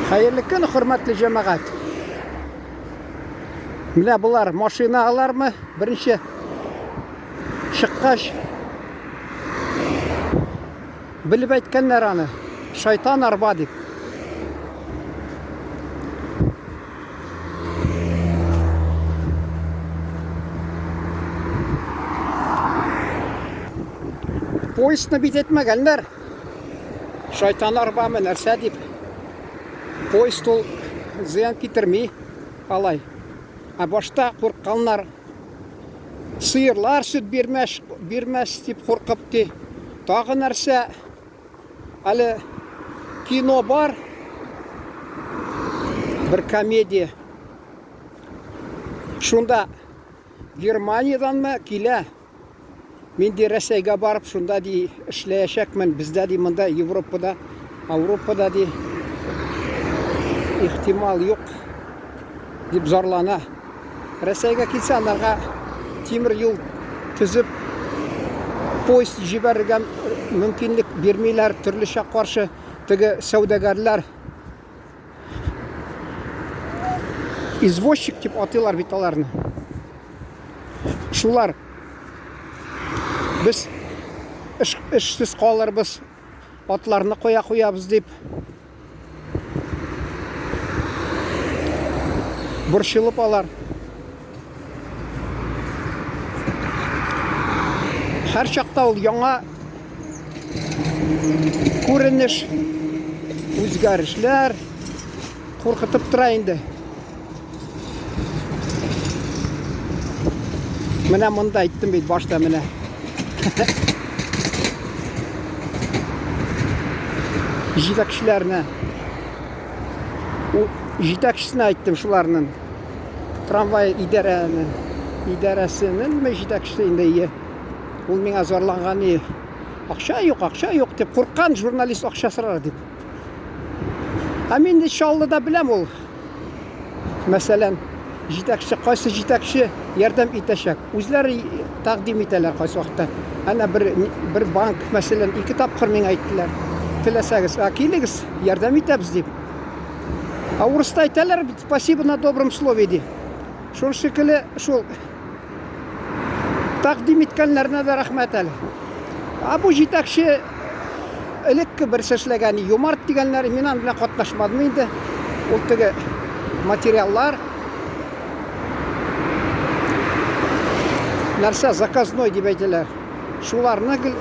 Хәерле көн, хөрмәтле җәмәгать. Менә болар машина алармы? Беренче чыккач белеп әйткәннәр аны. Шайтан арба дип. Поездны бит әйтмәгәннәр. Шайтан арбамы, нәрсә дип. Поезд ул зыян китерми алай. Ә башта куркканнар. Сыерлар сөт бирмәс, бирмәс дип куркып ди. Тагы нәрсә? Әле кино бар. Бер комедия. Шунда Германиядәнме килә. Мин ди Рәсәйгә барып шунда ди эшләячәкмен. Бездә ди монда Европада, Ауропада ди ихтимал юк дип зарлана. Рәсәйгә килсә анарга тимер юл төзеп поезд җибәрергә мөмкинлек бирмиләр, төрлечә каршы теге сәүдәгәрләр извозчик дип атыйлар бит аларны. Шулар без эш, эшсез калырбыз, атларны куя куябыз дип борчылып алар. Һәр чакта ул яңа күренеш, үзгәрешләр куркытып тора инде. Менә монда әйттем бит башта менә. Җитәкчеләрне җитәкчесенә әйттем шуларның. Трамвай идарәнең идарәсенең җитәкчесе инде ие. Ул миңа зарланган и акча юк, акча юк дип курккан журналист акча сорар дип. Ә мин инде Чаллыда беләм ул. Мәсәлән, җитәкче, кайсы җитәкче ярдәм итәчәк. Үзләре тәкъдим итәләр кайсы вакытта. Әнә бер бер банк, мәсәлән, ике тапкыр миңа әйттеләр. Теләсәгез, ә килегез, ярдәм итәбез дип. Ә урыста әйтәләр бит, спасибо на добром слове ди. Шул шикелле шул тәкъдим иткәннәренә дә рәхмәт әле. Ә бу җитәкче элекке берсе эшләгән юмарт дигәннәре, мин аның белән катнашмадым инде. Ул теге материаллар нәрсә заказной дип әйтәләр. Шуларны гел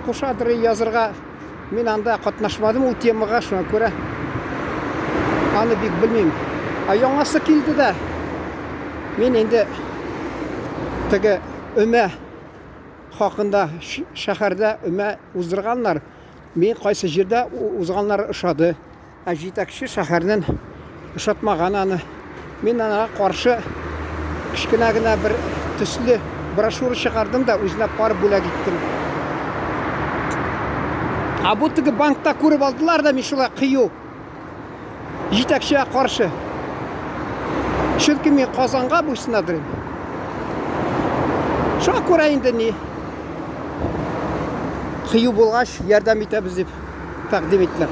кушадыр язырга. Мин анда катнашмадым ул темага, шуңа күрә аны бик белмим. Ә яңасы килде дә, мин инде теге өмә хакында шәһәрдә өмә уздырганнар. Мин кайсы җирдә узганнары ошады. Ә җитәкче шәһәрнең ошатмаган аны. Мин аңа каршы кечкенә генә бер төсле брошюра чыгардым да үзенә пар бүләк иттем. Ә бу теге банкта күреп алдылар да мин шулай кыю җитәкчегә каршы. Чөнки мин Казанга буйсынадыр. Шуңа күрә инде ни кыю булгач ярдәм итәбез дип тәкъдим иттеләр.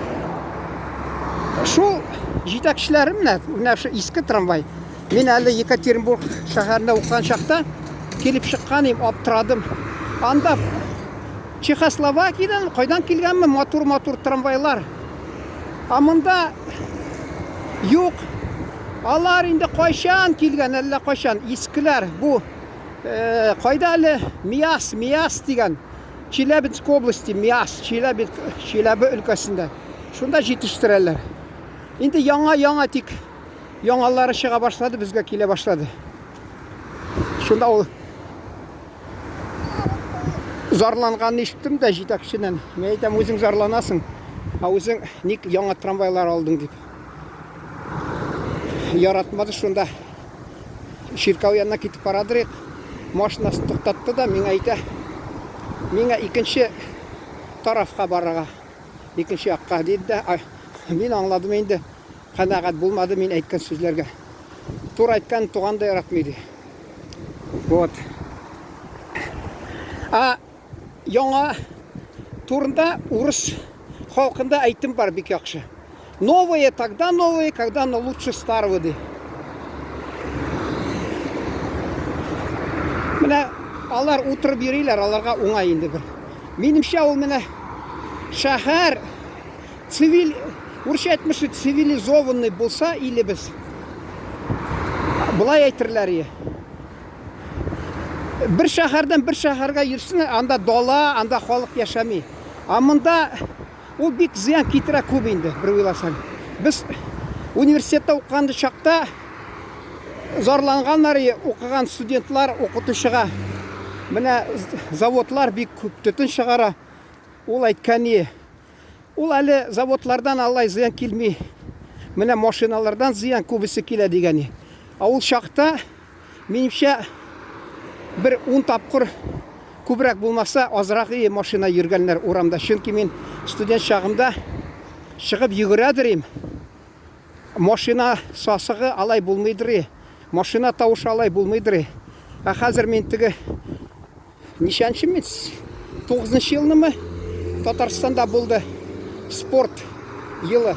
Шул җитәкчеләрем менә, менә шу иске трамвай. Мин әле Екатеринбург шәһәрендә укыган чакта килеп чыккан идем, аптырадым. Анда Чехословакиядән кайдан килгәнме матур-матур трамвайлар. Ә монда юк. Алар инде кайчан килгән, әллә кайчан искеләр. Бу э, кайда әле Миас, Миас дигән Челябинск области, Миас, Челябинск, Чиләбе өлкәсендә. Шунда җитештерәләр. Инде яңа-яңа тик яңалары чыга башлады, безгә килә башлады. Шунда ул зарланганны ишеттем дә җитәкчедән. Мин әйтәм, үзең зарланасың, ә үзең ник яңа трамвайлар алдың дип. Яратмады шунда. Чиркәү янына китеп барадыр Машинасын туктатты да миңа әйтә, миңа икенче тарафка барырга, икенче якка диде дә, мин аңладым инде, канәгать булмады мин әйткән сүзләргә. Тур әйткән туган да яратмый ди. Вот. А яңа турында урыс халкында әйтем бар бик яхшы. Новое тогда новое, когда оно лучше старого, ди. Менә алар утырып йөриләр, аларга уңай инде бер. Минемчә, ул менә шәһәр цивиль, урысча әйтмешли, цивилизованный булса илебез, болай әйтерләр ие. Бер шәһәрдән бер шәһәргә йөрсен, анда дала, анда халык яшәми. А монда ул бик зыян китерә күп инде, бер уйласаң. Без университетта укыган чакта зарланганнар укыган студентлар укытучыга. Менә заводлар бик күп төтен чыгара. Ул әйткән, ул әле заводлардан алай зыян килми. Менә машиналардан зыян күбесе килә дигән. Ә ул чакта, минемчә, бер 10 тапкыр күбрәк булмаса, азрак и машина йөргәннәр урамда. Чөнки мин студент чагымда чыгып йөгерәдер им. Машина сасыгы алай булмыйдыр и. Машина тавышы алай булмыйдыр и. Ә хәзер мин теге ничәнче мин? 9 елнымы Татарстанда булды спорт елы.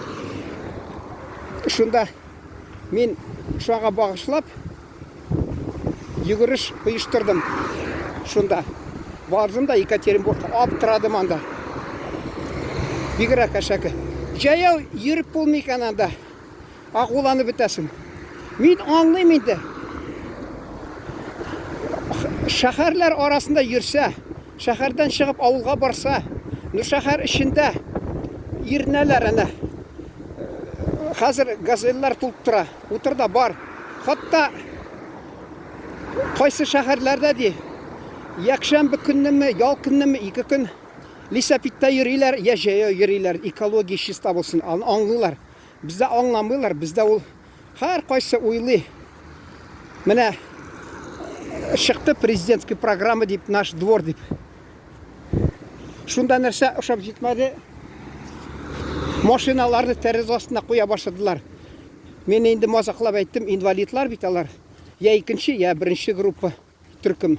Шунда мин шуңа багышлап йөгереш оештырдым. Шунда бардым да Екатеринбургка, аптырадым анда. Бигрәк әшәке. Җәяү йөреп булмый икән анда. Агуланып бетәсең. Мин аңлыйм инде. Шәһәрләр арасында йөрсә, шәһәрдән чыгып авылга барса, ну шәһәр эчендә ирнәләр әнә. Хәзер газельләр тулып тора. Утыр да бар. Хатта кайсы шәһәрләрдә ди, якшәмбе көннеме, ял көннеме, ике көн лисәпидта йөриләр, я җәяү йөриләр, экология чиста булсын, аны аңлыйлар. Бездә аңламыйлар, бездә ул һәр кайсы уйлый. Менә чыкты президентский программа дип, наш двор дип. Шунда нәрсә ошап җитмәде? Машиналарны тәрәзә астына куя башладылар. Мин инде мазаклап әйттем, инвалидлар бит алар. Я икенче, я беренче группа төркем,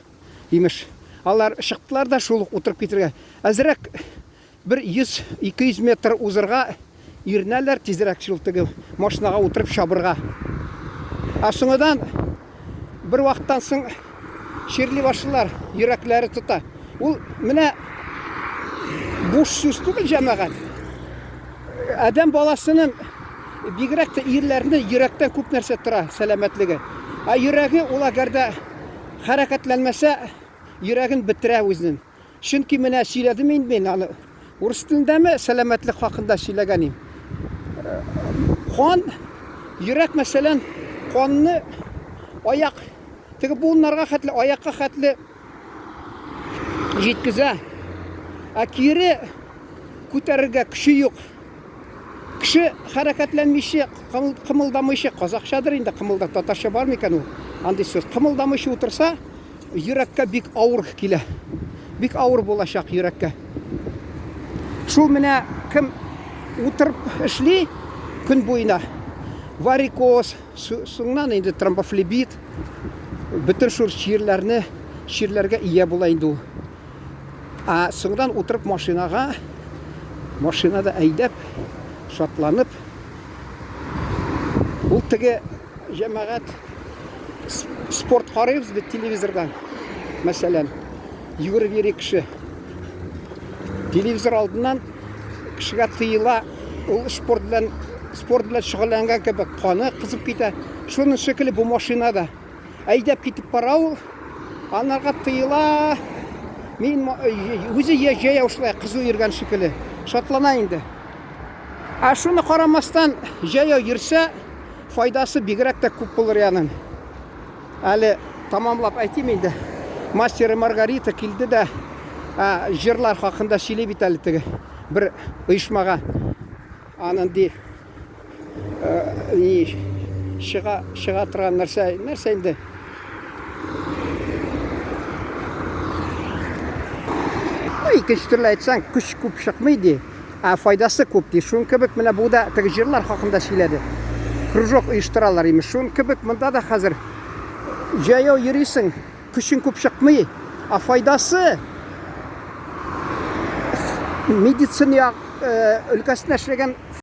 имеш. Алар чыктылар да шул ук утырып китергә. Әзрәк бер 100-200 метр узырга иренәләр, тизрәк шул теге машинага утырып чабырга. Ә соңыдан бер вакыттан соң чирли башлыйлар, йөрәкләре тота. Ул менә буш сүз түгел, җәмәгать. Адәм баласының, бигрәк тә ирләрне, йөрәктән күп нәрсә тора, сәламәтлеге. Ә йөрәге ул әгәр дә хәрәкәтләнмәсә, йөрәген бетерә үзенең. Чөнки менә сөйләдем инде мин аны. Урыс телендәме сәламәтлек хакында сөйләгән идем. Кан, йөрәк мәсәлән, канны аяк, теге буыннарга хәтле, аякка хәтле җиткезә. Ә кире күтәрергә көче юк. Кеше хәрәкәтләнмичә, кымылдамыйча, казахчадыр инде кымылда, татарча бар микән ул? Андый сүз. Кымылдамыйча утырса, йөрәккә бик авыр килә. Бик авыр булачак йөрәккә. Шул менә кем утырып эшли көн буена, варикоз, соңнан инде тромбофлебит, бөтен шул чирләрне, чирләргә ия була инде ул. Ә соңдан утырып машинага, машинада әйдәп, шатланып, ул теге җәмәгать спорт карыйбыз бит телевизордан. Мәсәлән, йөгереп йөри кеше. Телевизор алдыннан кешегә тыела, ул спорт белән шөгыльләнгән кебек каны кызып китә. Шуның шикелле бу машинада. Әйдәп китеп бара ул. Анарга тыела. Мин үзе җәяү шулай кызу йөргән шикелле. Шатлана инде. Ә шуны карамастан җәяү йөрсә, файдасы бигрәк тә күп булыр янын. Әле тамамлап әйтим инде. Мастер и Маргарита килде дә, җырлар хакында сөйли бит әле теге бер оешмага. Анын ди ни чыга торган нәрсә, нәрсә инде? Икенче төрле әйтсәң, көч күп чыкмый ди, ә файдасы күп ди. Шуның кебек менә бу да теге җырлар хакында сөйләде. Кружок оештыралар имеш. Шуның кебек монда да хәзер җәяү йөрисең, көчең күп чыкмый, ә файдасы медицина өлкәсендә эшләгән.